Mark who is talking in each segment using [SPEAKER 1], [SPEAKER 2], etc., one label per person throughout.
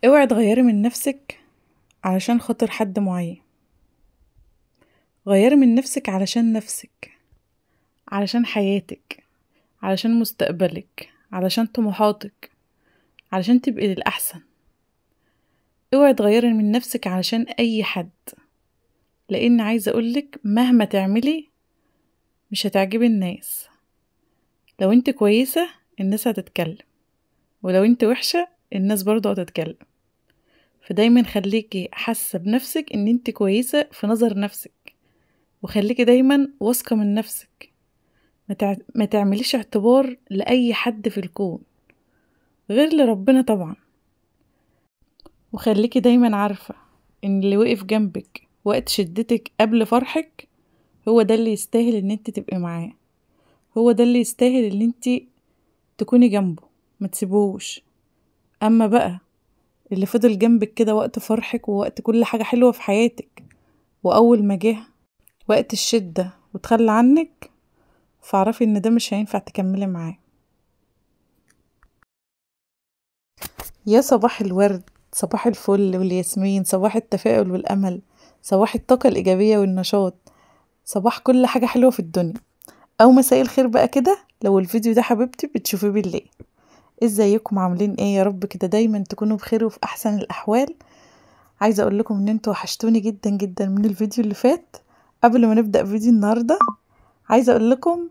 [SPEAKER 1] اوعي تغيري من نفسك علشان خاطر حد معين، غيري من نفسك علشان نفسك، علشان حياتك، علشان مستقبلك، علشان طموحاتك، علشان تبقي للأحسن. اوعي تغيري من نفسك علشان اي حد، لان عايزه اقولك مهما تعملي مش هتعجبي الناس. لو انت كويسة الناس هتتكلم، ولو انت وحشة الناس برضو هتتكلم. فدايما خليكي حاسه بنفسك ان انت كويسة في نظر نفسك، وخليكي دايما واثقة من نفسك. ما تعمليش اعتبار لاي حد في الكون غير لربنا طبعا. وخليكي دايما عارفه ان اللي وقف جنبك وقت شدتك قبل فرحك هو ده اللي يستاهل ان انت تبقي معاه، هو ده اللي يستاهل ان انت تكوني جنبه، ما تسيبوش. اما بقى اللي فضل جنبك كده وقت فرحك ووقت كل حاجة حلوة في حياتك، واول ما جه وقت الشدة وتخلى عنك، فاعرفي ان ده مش هينفع تكملي معاه. يا صباح الورد، صباح الفل والياسمين، صباح التفاؤل والامل، صباح الطاقة الايجابية والنشاط، صباح كل حاجة حلوة في الدنيا. او مساء الخير بقى كده لو الفيديو ده حبيبتي بتشوفيه بالليل. ازيكم عاملين ايه؟ يا رب كده دايما تكونوا بخير وفي احسن الاحوال. عايزه اقول لكم ان انتوا وحشتوني جدا جدا من الفيديو اللي فات. قبل ما نبدا فيديو النهارده عايزه اقول لكم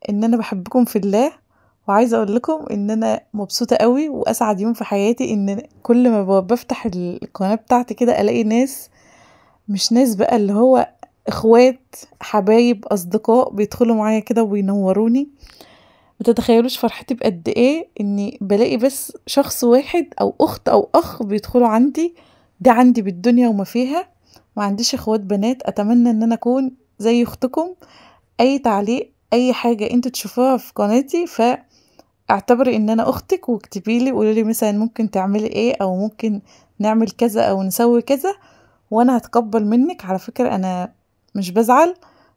[SPEAKER 1] ان انا بحبكم في الله، وعايزه اقول لكم ان انا مبسوطة قوي واسعد يوم في حياتي ان كل ما بفتح القناة بتاعتي كده الاقي ناس، مش ناس بقى اللي هو اخوات، حبايب، اصدقاء بيدخلوا معايا كده وبينوروني. متتخيلوش فرحتي بقد ايه اني بلاقي بس شخص واحد او اخت او اخ بيدخلوا عندي. ده عندي بالدنيا وما فيها، ما عنديش اخوات بنات. اتمنى ان انا اكون زي اختكم. اي تعليق، اي حاجة انتوا تشوفوها في قناتي فاعتبري ان انا اختك، واكتبي لي وقولي لي مثلا ممكن تعملي ايه، او ممكن نعمل كذا او نسوي كذا، وانا هتقبل منك. على فكرة انا مش بزعل،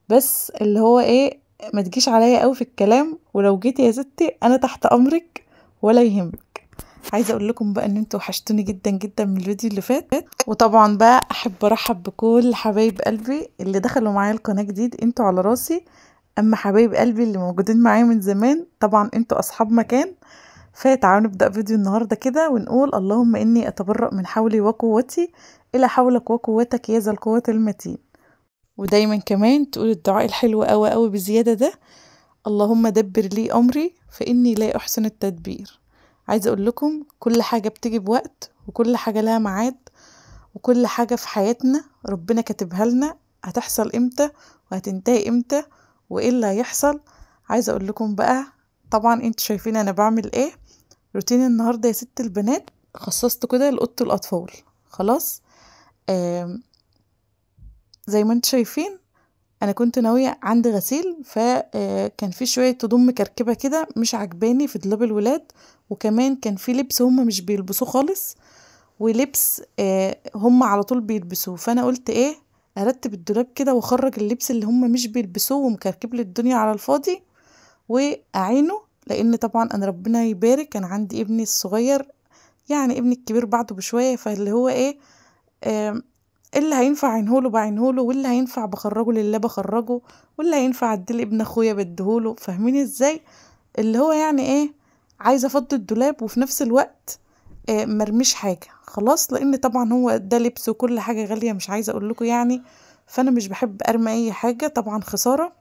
[SPEAKER 1] بس اللي هو ايه، ما تجيش عليا قوي في الكلام، ولو جيتي يا ستي انا تحت امرك ولا يهمك. عايزه اقول لكم بقى ان انتوا وحشتوني جدا جدا من الفيديو اللي فات. وطبعا بقى احب ارحب بكل حبايب قلبي اللي دخلوا معايا القناة جديد، انتوا على راسي. اما حبايب قلبي اللي موجودين معايا من زمان طبعا انتوا اصحاب مكان. فتعالوا نبدا فيديو النهارده كده ونقول اللهم اني اتبرأ من حولي وقوتي الى حولك وقوتك يا ذا القوة المتين. ودايما كمان تقول الدعاء الحلو قوي قوي بزيادة ده، اللهم دبر لي امري فاني لا احسن التدبير. عايزه اقول لكم كل حاجة بتيجي بوقت، وكل حاجة لها ميعاد، وكل حاجة في حياتنا ربنا كاتبها لنا هتحصل امتى وهتنتهي امتى وايه اللي هيحصل. عايزه اقول لكم بقى طبعا انتوا شايفين انا بعمل ايه. روتين النهارده يا ست البنات خصصته كده لاوضه الاطفال. خلاص زي ما انتوا شايفين انا كنت ناوية عندي غسيل، فكان في شوية هدوم مكركبه كده مش عجباني في دولاب الولاد، وكمان كان في لبس هم مش بيلبسوه خالص، ولبس هم على طول بيلبسوه. فانا قلت ايه، ارتب الدولاب كده واخرج اللبس اللي هم مش بيلبسوه ومكركب لي الدنيا على الفاضي واعينه، لان طبعا انا ربنا يبارك كان عندي ابني الصغير، يعني ابني الكبير بعده بشوية، فاللي هو ايه اللي هينفع عينهوله بعينهوله، واللي هينفع بخرجه لله بخرجه، واللي هينفع اديه لابن اخويا بديهوله. فاهمين ازاي؟ اللي هو يعني ايه، عايزه افضي الدولاب وفي نفس الوقت مرميش حاجة خلاص، لان طبعا هو ده لبس وكل حاجة غالية مش عايزه اقول لكم يعني، فانا مش بحب ارمي اي حاجة طبعا خسارة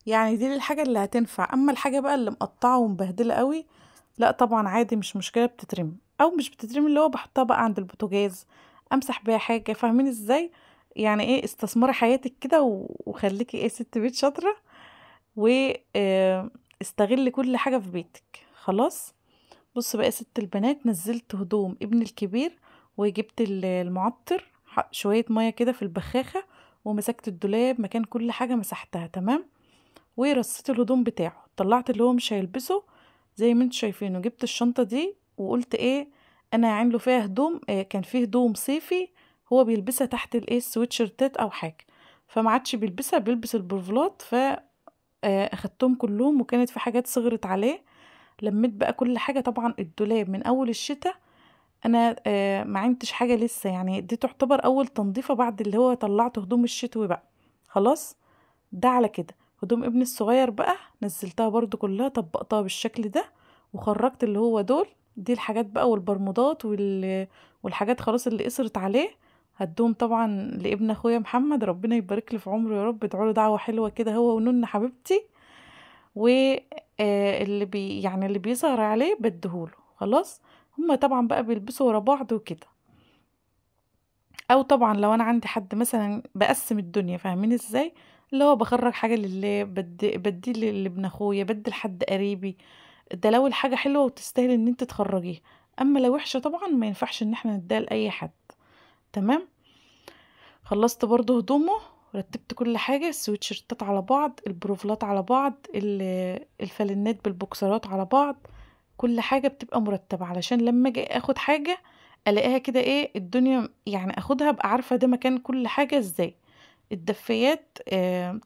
[SPEAKER 1] يعني. دي الحاجة اللي هتنفع. اما الحاجة بقى اللي مقطعه ومبهدله قوي لا طبعا عادي مش مشكلة، بتترمي او مش بتترمي، اللي هو بحطها بقى عند البوتاجاز امسح بيها حاجة. فاهمين ازاي؟ يعني ايه، استثمري حياتك كده وخليكي ايه ست بيت شاطرة، واستغلي كل حاجة في بيتك. خلاص بصوا بقى يا ست البنات، نزلت هدوم ابني الكبير وجبت المعطر، شوية مية كده في البخاخه، ومسكت الدولاب مكان كل حاجة مسحتها تمام، ورصيت الهدوم بتاعه، طلعت اللي هو مش هيلبسه زي ما انتوا شايفينه. جبت الشنطة دي وقلت ايه، انا هعمله فيها هدوم، كان فيه هدوم صيفي هو بيلبسها تحت الايه السويتشيرتات او حاجة، فما عادش بيلبسها، بيلبس البرفلات. ف اخدتهم كلهم، وكانت في حاجات صغرت عليه لميت بقى كل حاجة. طبعا الدولاب من اول الشتاء انا ما عملتش حاجة لسه، يعني دي تعتبر اول تنظيفه بعد اللي هو طلعت هدوم الشتوي بقى. خلاص ده على كده. هدوم ابني الصغير بقى نزلتها برضو كلها، طبقتها بالشكل ده، وخرجت اللي هو دول دي الحاجات بقى والبرمودات والحاجات خلاص اللي قصرت عليه، هدوم طبعا لابن اخويا محمد، ربنا يبارك له في عمره يا رب، ادعوا له دعوه حلوة كده هو ونون حبيبتي، واللي يعني اللي بيظهر عليه بديهوله. خلاص هما طبعا بقى بيلبسوا ورا بعض وكده، او طبعا لو انا عندي حد مثلا بقسم الدنيا، فاهمين ازاي؟ اللي هو بخرج حاجة لله، بدي لابن اخويا، بدي لحد قريبي، ده لو الحاجة حلوة وتستاهل ان انت تخرجيها. اما لو وحشة طبعا ما ينفعش ان احنا نديها لاي حد. تمام. خلصت برضو هدومه، رتبت كل حاجة، السويتشيرتات على بعض، البروفلات على بعض، الفالنات بالبوكسرات على بعض، كل حاجة بتبقى مرتبه، علشان لما اجي اخد حاجة الاقيها كده ايه الدنيا، يعني اخدها ابقى عارفه ده مكان كل حاجة ازاي. الدفايات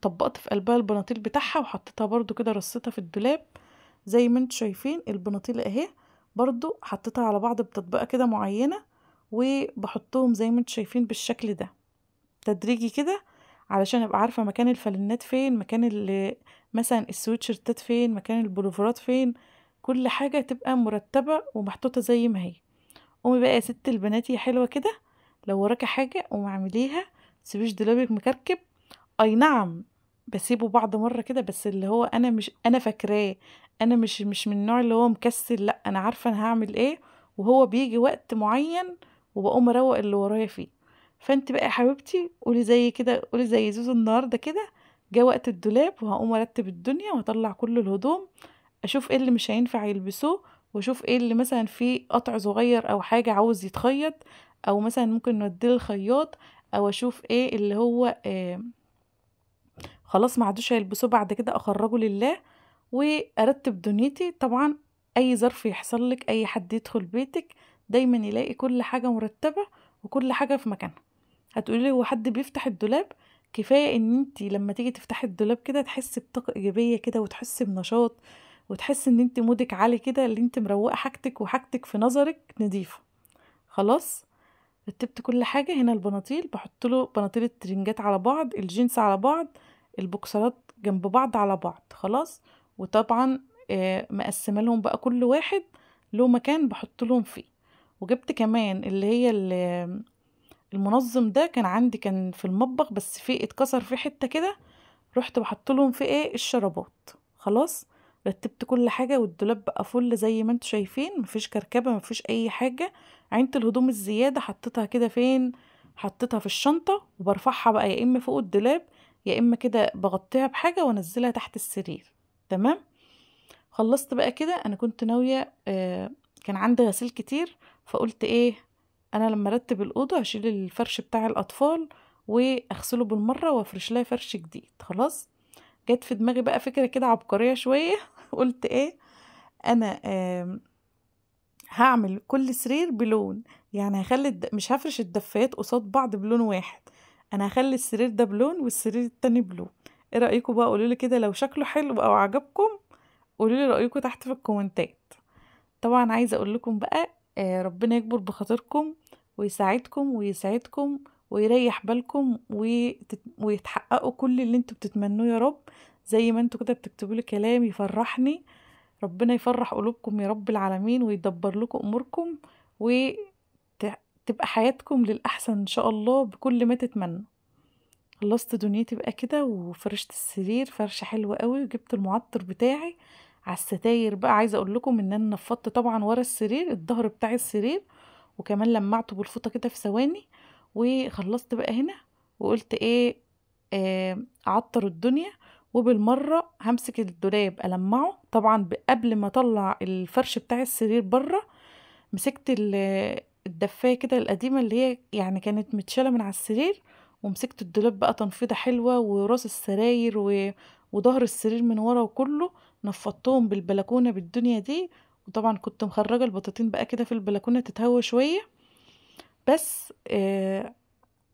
[SPEAKER 1] طبقت في قلبها البناطيل بتاعها وحطيتها برضو كده، رصيتها في الدولاب زي ما انتم شايفين. البناطيل اهي برضو حطيتها على بعض بتطبيقه كده معينة، وبحطهم زي ما انتم شايفين بالشكل ده تدريجي كده، علشان ابقى عارفه مكان الفالنات فين، مكان مثلا السويتشيرتات فين، مكان البلوفرات فين، كل حاجة تبقى مرتبه ومحطوطه زي ما هي. قومي بقى يا ست البنات يا حلوة كده، لو وراكي حاجة قومي اعمليها، متسيبيش دولابك مكركب. اي نعم بسيبه بعض مرة كده، بس اللي هو انا مش انا فاكراه، انا مش من النوع اللي هو مكسل، لا انا عارفه انا هعمل ايه، وهو بيجي وقت معين وبقوم اروق اللي ورايا فيه. فانت بقى يا حبيبتي قولي زي كده، قولي زي زوزو النهارده كده، جه وقت الدولاب وهقوم ارتب الدنيا واطلع كل الهدوم، اشوف ايه اللي مش هينفع يلبسوه، واشوف ايه اللي مثلا فيه قطع صغير او حاجة عاوز يتخيط، او مثلا ممكن نوديه للخياط، او اشوف ايه اللي هو خلاص ما عادوش هيلبسوه بعد كده اخرجه لله، وارتب دنيتي. طبعا اي ظرف يحصل لك، اي حد يدخل بيتك دايما يلاقي كل حاجة مرتبه وكل حاجة في مكانها. هتقولي لي هو حد بيفتح الدولاب؟ كفاية ان انتي لما تيجي تفتحي الدولاب كده تحسي بطاقة ايجابية كده، وتحسي بنشاط، وتحسي ان انتي مودك عالي كده، اللي انتي مروقه حاجتك وحاجتك في نظرك نظيفة. خلاص رتبت كل حاجة. هنا البناطيل بحط له بناطيل الترنجات على بعض، الجينز على بعض، البوكسرات جنب بعض على بعض. خلاص وطبعا مقسمة لهم بقى كل واحد له مكان بحط لهم فيه. وجبت كمان اللي هي المنظم ده، كان عندي كان في المطبخ بس فيه اتكسر فيه حتة كده، رحت بحط لهم فيه ايه الشرابات. خلاص رتبت كل حاجة، والدولاب بقى فل زي ما انتم شايفين، مفيش كركبه مفيش اي حاجة. عينت الهدوم الزيادة حطيتها كده فين، حطيتها في الشنطة، وبرفعها بقى يا اما فوق الدولاب يا اما كده بغطيها بحاجة وانزلها تحت السرير. تمام. خلصت بقى كده. انا كنت ناوية كان عندي غسيل كتير، فقلت ايه انا لما ارتب الاوضة هشيل الفرش بتاع الاطفال واغسله بالمرة وافرش لها فرش جديد. خلاص جت في دماغي بقى فكرة كده عبقرية شوية قلت ايه انا هعمل كل سرير بلون، يعني هخلي مش هفرش الدفايات قصاد بعض بلون واحد، انا هخلي السرير ده بلون والسرير التاني بلون. ايه رايكم بقى؟ قولوا لي كده لو شكله حلو او عجبكم، قولوا لي رايكم تحت في الكومنتات. طبعا عايزه اقول لكم بقى ربنا يكبر بخاطركم ويساعدكم ويسعدكم ويريح بالكم ويتحققوا كل اللي انتوا بتتمنوه يا رب. زي ما انتوا كده بتكتبوا لي كلام يفرحني، ربنا يفرح قلوبكم يا رب العالمين، ويدبر لكم اموركم، وتبقى حياتكم للاحسن ان شاء الله بكل ما تتمنوا. خلصت دنيتي بقى كده، وفرشت السرير فرشه حلوة قوي، وجبت المعطر بتاعي على الستاير بقى. عايزه اقول لكم ان انا نفضت طبعا ورا السرير، الظهر بتاع السرير، وكمان لمعته بالفوطه كده في ثواني. وخلصت بقى هنا وقلت ايه اعطر الدنيا، وبالمره همسك الدولاب المعه. طبعا قبل ما اطلع الفرش بتاع السرير بره، مسكت الدفايه كده القديمة اللي هي يعني كانت متشاله من على السرير، ومسكت الدولاب بقى تنفيضه حلوة، وراس السراير وظهر السرير من ورا، وكله نفضتهم بالبلكونه بالدنيا دي. وطبعا كنت مخرجه البطاطين بقى كده في البلكونه تتهوى شوية. بس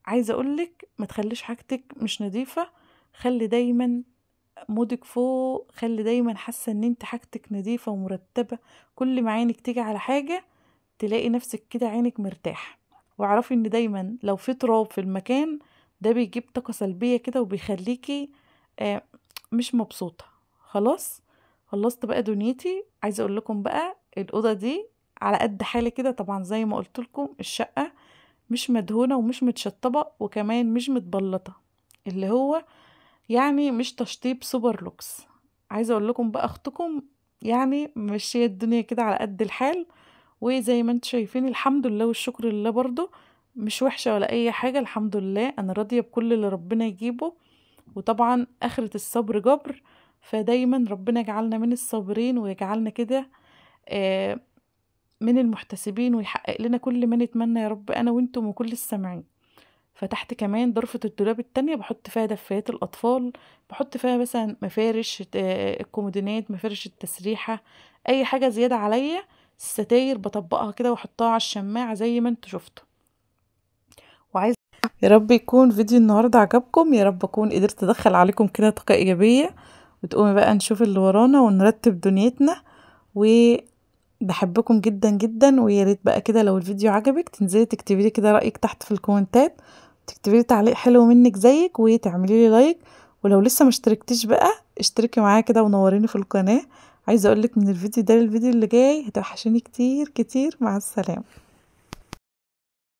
[SPEAKER 1] عايزه اقولك ما تخليش حاجتك مش نظيفة، خلي دايما مودك فوق، خلي دايما حاسه ان انت حاجتك نظيفة ومرتبة، كل ما عينك تيجي على حاجة تلاقي نفسك كده عينك مرتاح. واعرفي ان دايما لو في تراب في المكان ده بيجيب طاقة سلبية كده وبيخليكي مش مبسوطة. خلاص خلصت بقى دنيتي. عايزه اقول لكم بقى الاوضة دي على قد حالي كده، طبعا زي ما قلت لكم الشقة مش مدهونه ومش متشطبه وكمان مش متبلطه، اللي هو يعني مش تشطيب سوبر لوكس. عايزه اقول لكم بقى اختكم يعني ماشية الدنيا كده على قد الحال، وزي ما انتم شايفين الحمد لله والشكر لله برضو مش وحشة ولا اي حاجة، الحمد لله انا راضية بكل اللي ربنا يجيبه. وطبعا اخره الصبر جبر، فدايما ربنا يجعلنا من الصابرين ويجعلنا كده من المحتسبين، ويحقق لنا كل ما نتمنى يا رب انا وانتم وكل السامعين. فتحت كمان ضرفة الدولاب التانية، بحط فيها دفايات الأطفال، بحط فيها مثلا مفارش الكومودينات، مفارش التسريحة، أي حاجة زيادة عليا. الستاير بطبقها كده واحطها على الشماعة زي ما انتوا شفتوا. وعايز يا رب يكون فيديو النهاردة عجبكم، يا رب اكون قدرت ادخل عليكم كده طاقة ايجابية، وتقومي بقى نشوف اللي ورانا ونرتب دنيتنا. وبحبكم جدا جدا، ويا ريت بقى كده لو الفيديو عجبك تنزلي تكتبي لي كده رأيك تحت في الكومنتات، تكتبي لي تعليق حلو منك زيك، وتعملي لي like. ولو لسه ما اشتركتيش بقى اشتركي معايا كده ونوريني في القناة. عايزه اقولك من الفيديو ده للفيديو اللي جاي هتوحشوني كتير كتير. مع السلامة.